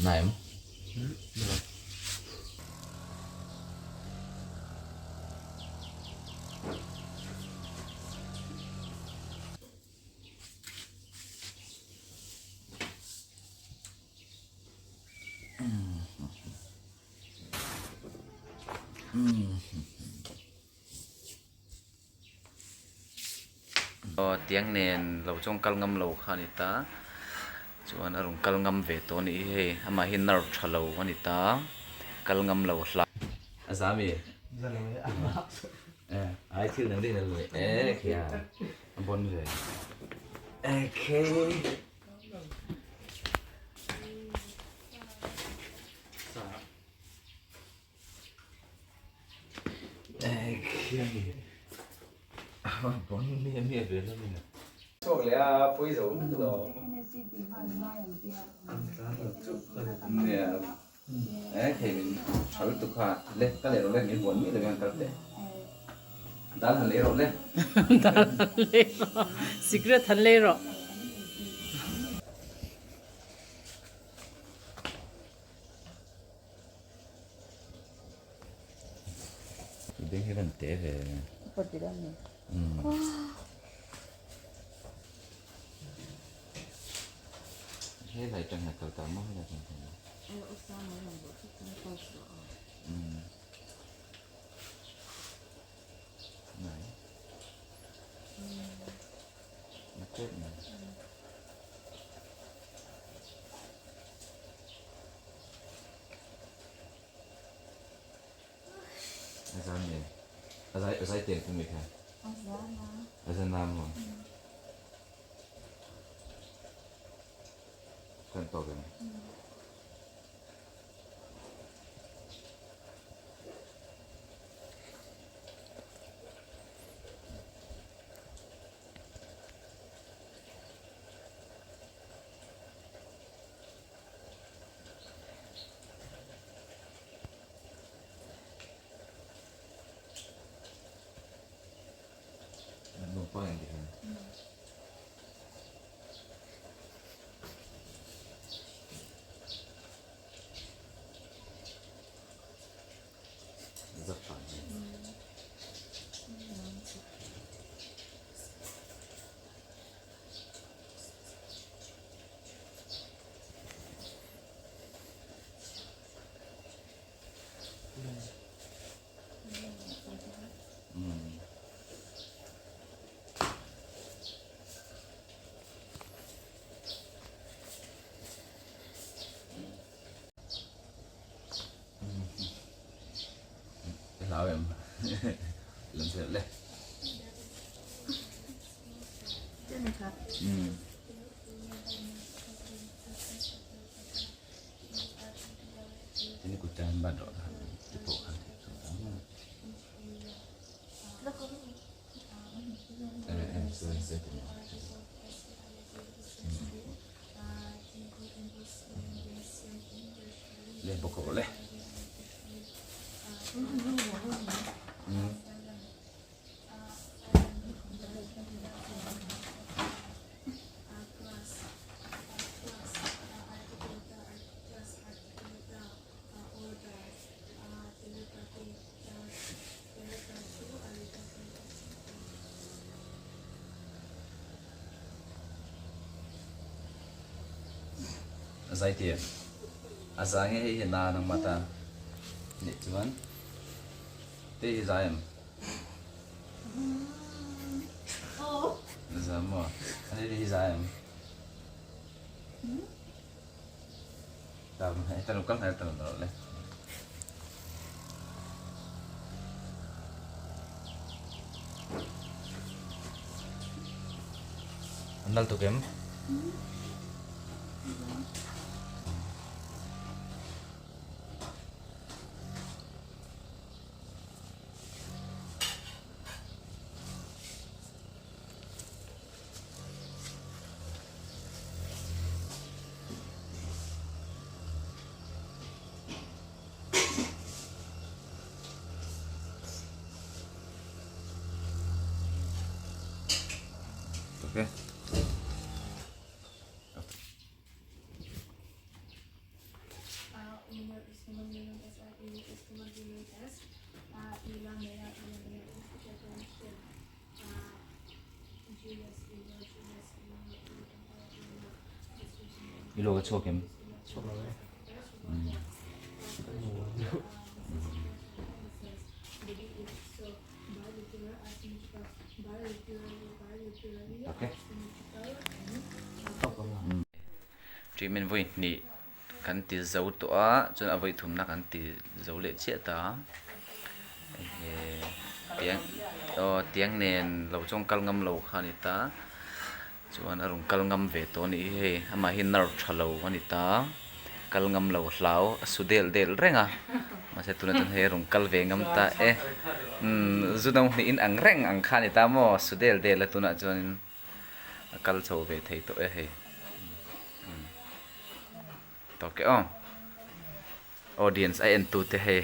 Naim. Aw tiang nen lo chuan kal ngam lo kha a ni ta chuan a rawn kal ngam ve tawh a nih hi hei amah hi nerve tha lo a ni ta kal ngam lo hla a za mi ai thil dang daih in a la nei e khi a a bon ve okay. Sikret han lei rawh. Beng hi van te ve. He lai tang hian kal ta maw he lai tang hian. Nai. Na tep mai. A zai tiang tu mi kha. A zan na maw. Kan tawk em. Hlau em lam zel le Ini kucing ban rawh lah ti pawh khan theih chu eh eh sorry sorry Le bawk rawh le. A zai ti a za nge hei hi na nangmah ta nih chuan te hi zai em za maw a hei hi zai em ta hei ta lo kal hnai ta lo le An nal tuk em? Okay. I luak a chhuak em? Chhuak lo e. Okay. Treatment vawi hnih kan ti zo tawh a chuan a vawi thumna kan ti zo leh chiah ta ehe tiang aw tiang nen lo chuan kal ngam lo kha a ni ta chuan a rawn kal ngam ve tawh a nih hi hei amah hi nerve tha lo a ni ta kal ngam lo hlau a su del del reng a mahse tunah chuan hei a rawn kal ve ngam ta e umm zu no hnih in ang reng ang kha a ni ta maw su del del a tunah chuanin. A kal chho ve thei tawh e hei. Tawk e aw. Audience a en tu te hei.